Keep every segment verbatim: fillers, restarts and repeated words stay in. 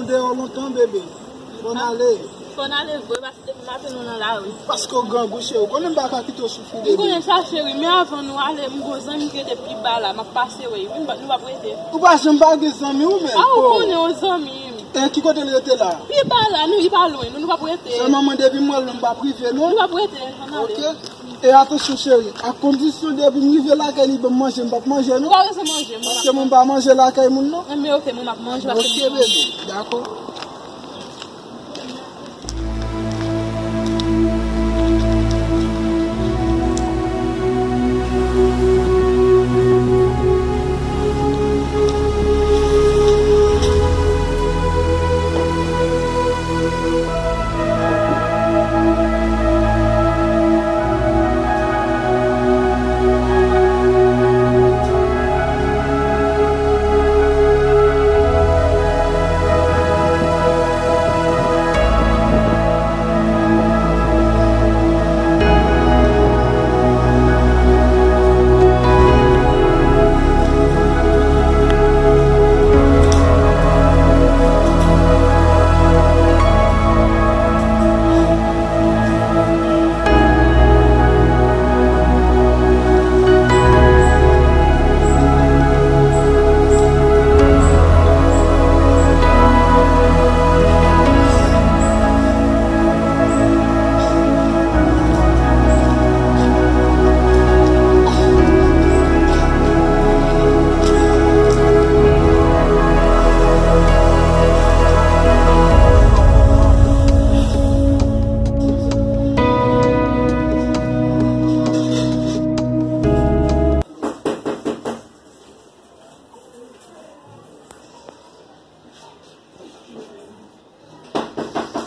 Deyò lontan, bebe. Fò n ale. Fò n ale vre, paske depi maten nou nan lari. Paske w grangou, cheri. Ou konnen m pa ka kite w soufri, bebe. M konnen sa, cheri, men avan nou ale, m gon zanmi ki rete pi ba la, m ap pase wè, wi, m pa- nou p ap rete. Ou pa janm pa gen zanmi, ou menm? A, ou konnen yon zanmi m. E ki kote l rete la? Pi ba la, nou, li pa lwen, nou, nou p ap rete. Sèlman mwen, depi m wè l, non, m p ap rive, non. Nou p ap rete, fò n ale. Ok. E atansyon, cheri, a kondisyon depi m rive lakay li ban m manje, m p ap manje, non. Ou pa bezwen manje, mwen. Paske mwen pa manje lakay moun, non. Enben, ok, mwen m ap manje, paske... Ok, bebe, dakò.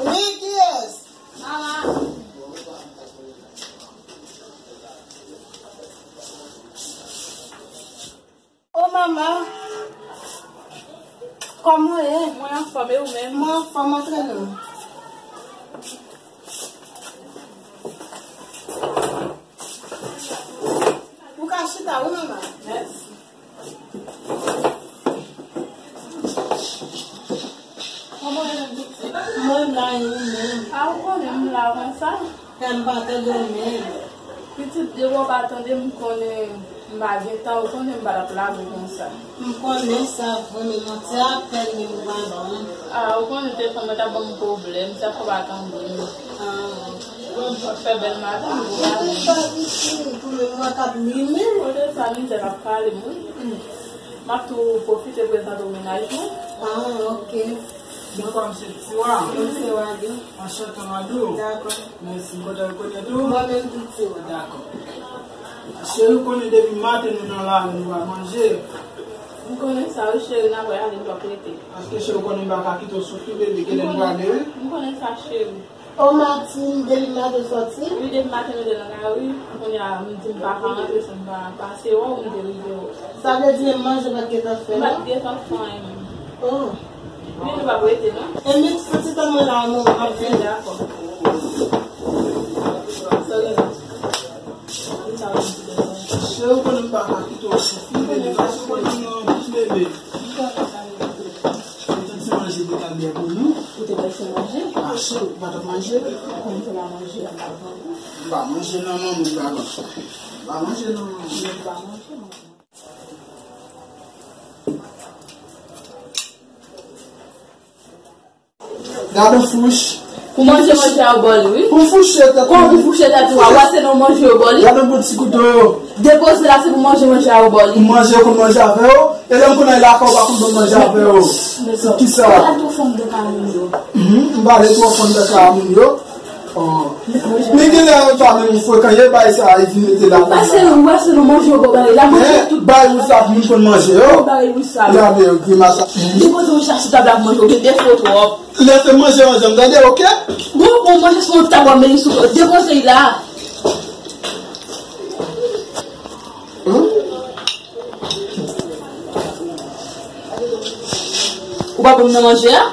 Wi, kiyès? Mama. O mama, kòman w ye? Mwen anfòm, e ou menm? Mwen anfòm, antre non. Ou ka chita, wi, mama. Mèsi. Kòman w ye menm, pitit? Mwen la, e ou menm? A, ou konnen m la konsa. Kè m pa tande w menm. Pitit, depi w pa tande m, konnen m pa gen tan, ou konnen m pa t ap lage w konsa. M konnen sa vre, men manti apèn, men m pa bon. A, ou konnen telefòn mwen t ap ban m pwoblèm, sa fè w pa tande m. A. Bon, fè bèl maten, m pou ale. Mwen pa pitit, pou mwen, mwen k ap limen. Kote sa, mizè k ap pale m, wi. M ap tou pwofite prezante w mennaj mwen. A, ok. Mwen pa m se Tiwa. Mwen se Wadou. Anchante, Wadou. Dakò. Mèsi, m kontan rekonèt ou. Mwen menm tou, Tiwa. Dakò. Cheri, ou konnen depi maten nou nan lari, nou pa manje. M konnen sa, wi, cheri, n ap ale, n p ap rete. Paske, cheri, ou konnen m pa ka kite w soufri, bebe, genlè m prale, wi. M konnen sa, cheri. O Martine, depi maten w sòti? Wi, depi maten nou te nan lari. Kounye a, m di m pa ka rantre san m pa pase wè w, m te rive wè w. Sa vle di menm manje w pa t gentan fè, non? M pa t gentan fè anyen menm. Oh. Wi, nou p ap rete, non. E men, fè ti tan mwen la, non, m ap vini. Dakò. Cheri, ou konnen m pa ka kite w soufri, bebe, paske ou konnen nou anpil, bebe. Ou te fè manje pou nou? Ou te fè manje? A, cheri, ou pa t ap manje? Kòm ou te la manje, la m pa pran. M pa manje non, manmi, m pa manje. M pa manje non, manmi. M pa manje, manmi. Gade yon fouch. Pou manje, manje a yo ba li, wi. Pou fouchèt, tèt. Kon pou fouchèt, tèt ou a, wè se nan manje yo ba li. Gade yon bon ti kouto. Depoze la, se pou manje, manje a yo ba li. Pou manje, pou manje avè yo. E lè m konnen lakòb a konn ban manje avè yo. Kisa? Pale twò fò nan kay moun yo. Mhm, m pale twò fò nan kay moun yo. Oh. Men genlè yo ta menm frekan, ye bay sa, e vin mete la. Pase nou, wè se nou manje yo, bon, bagay la, manje tout. Bay ou sa, moun konn manje yo. Bagay ou sa. Gade yo, grimas la. Li poze yon cha sou tab la pou manje, ou gen defo twòp. Lè se manje, manje, m gade, ok? Bon, bon, manje sou yon tab, w ap mete sou, depoze la. Hmm? Ou pa bon nan manje a?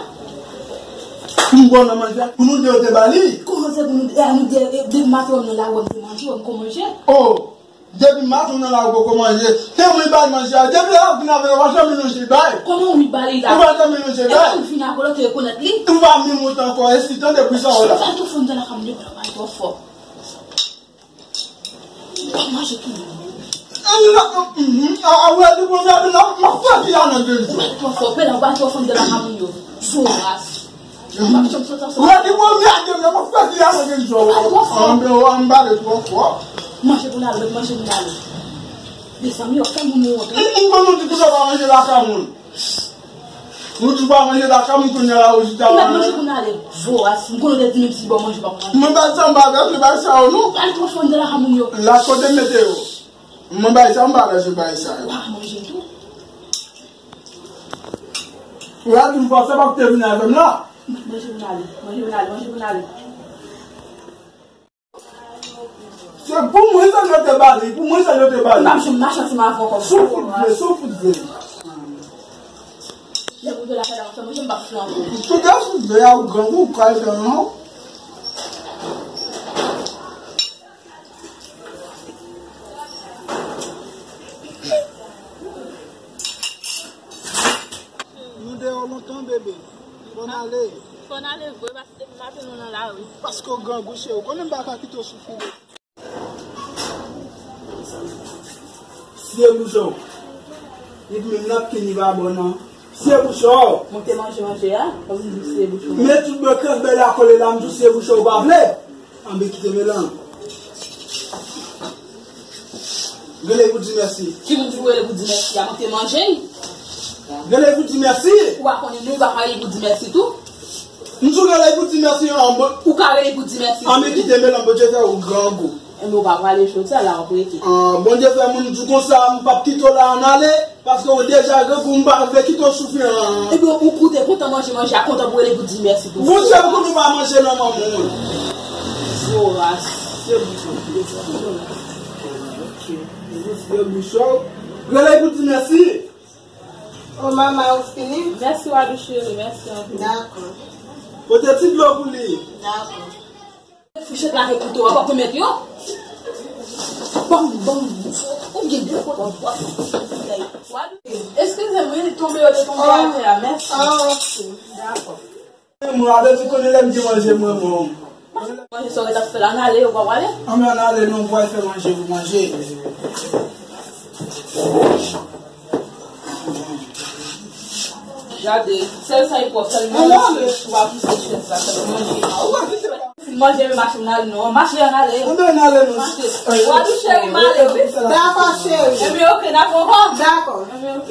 Pou m bon nan manje a? Pou nou de yo te ba li? Kòman se pou nou de? E a nou de, e depi maten w nan lari w ap di manje, w ap kon manje? Oh, depi maten w nan lari w poko manje. Te mwen ba l manje a. Depi lè w ap vin avè l, w pa janm lonje bay. Kòman w vin ba li la? Ou pa janm lonje bay. E ou vin avè Lòt yo rekonèt li. Ou pa menm wont ankò, esi tande bri sa w la. Sa tou fon de la kam de blan, pa twò fò. Manje tou. A, a, wè, di bon, gade la, m ap fè ki a nan gen jou. Ou pa twò fò, pè la, ou pa twò fon de la kam yo. Voras. Ou pa twò fò, sa, sa. Wè, di bon, gade la, m ap fè ki a nan gen jou. Ou pa twò fò. Anben, ou anbale twò fò. Manje pou n ale, manje pou n ale. Mezanmi, yo fè moun wont, wi. M, m konn nou di pou sa pa manje lakay moun. Nou di pa manje lakay moun kounye a la ou chita. Ou mèt manje pou n ale. Voras, m konnen w te di menm si bon manje w p ap manje. Mwen bay sa m pa vle bay sa yo non. Al twò fon de lakay moun yo. La kote m mete yo. Mwen bay sa m pa vle bay sa yo. Ou pa ka manje tou. Ou la di m fò sa pa te vin avè m la. Manje pou n ale, manje pou n ale, manje pou n ale. Se pou mwen sa yo te ba li, pou mwen sa yo te ba li. M p ap janm mache ansanm avè w kòm. Sou fout vle, sou fout vle. Lè pou de la fè la, manje m p ap flanke. Tout a fout vle a ou grangou, ou kay fè non. Nou deyò lontan, bebe. Fò n ale. Fò n ale vre, paske depi maten nou nan lari. Paske w grangou, cheri. Ou konnen m pa ka kite w soufri. Siye bouch ou. Li menm nan ki li pa bon nan. Siye bouch ou. Mwen te manje manje a, fò m di siye bouch ou. Men tout bò kèk bèl a kole la, m di w siye bouch ou, ou pa vle. Anben kite m lan. Rele pou di mèsi. Ki moun ki rele pou di mèsi a? Mwen te manje l. Rele pou di mèsi. Ou pa konnen nou pa rele pou di mèsi tou? M di w rele pou di mèsi an mwen. Ou ka rele pou di mèsi tou. Anben kite m lan, Bondye fè ou grangou. Enben ou pa prale jodi a la, w ap rete. Ah, Bondye fè moun di w konsa, m p ap kite w la ann ale. Paske ou deja grangou, m pa vle kite w soufri an. Epi ou koute, kontan manje, manje a kontan pou rele pou di mèsi tou. Bondye pou nou pa manje nan manman mwen. Voras. Se bouchon. Ok. Se bouchon. Rele pou di mèsi. O manman, ou fini? Mèsi, Wadou cheri, mèsi anpil. Dakò. Pote ti dlo pou li. Dakò. Fouchèt la avèk kouto a, w ap remèt yo? Banm, banm, ou gen de kote w ap. Eskize m, wi, li tonbe, yo te tonbe atè a, mèsi. Ah, ok. Dakò. Mwen avèti konnen lè m gen manje mwen bon. Manje sa w ret ap fè la, ann ale, ou pa prale? Ann, ann ale, non, m pral fè manje pou manje. Gade, sèl sa e pwòp, sèl manje, ou pa pouse chèz la, sèl manje. Fin manje, men mache ann ale non. Mache ann ale. Ann ale non. Mache. Wadou cheri, m ale, wi. Dakò, cheri. Enben, ok, n ap wè ankò. Dakò. Enben, ok.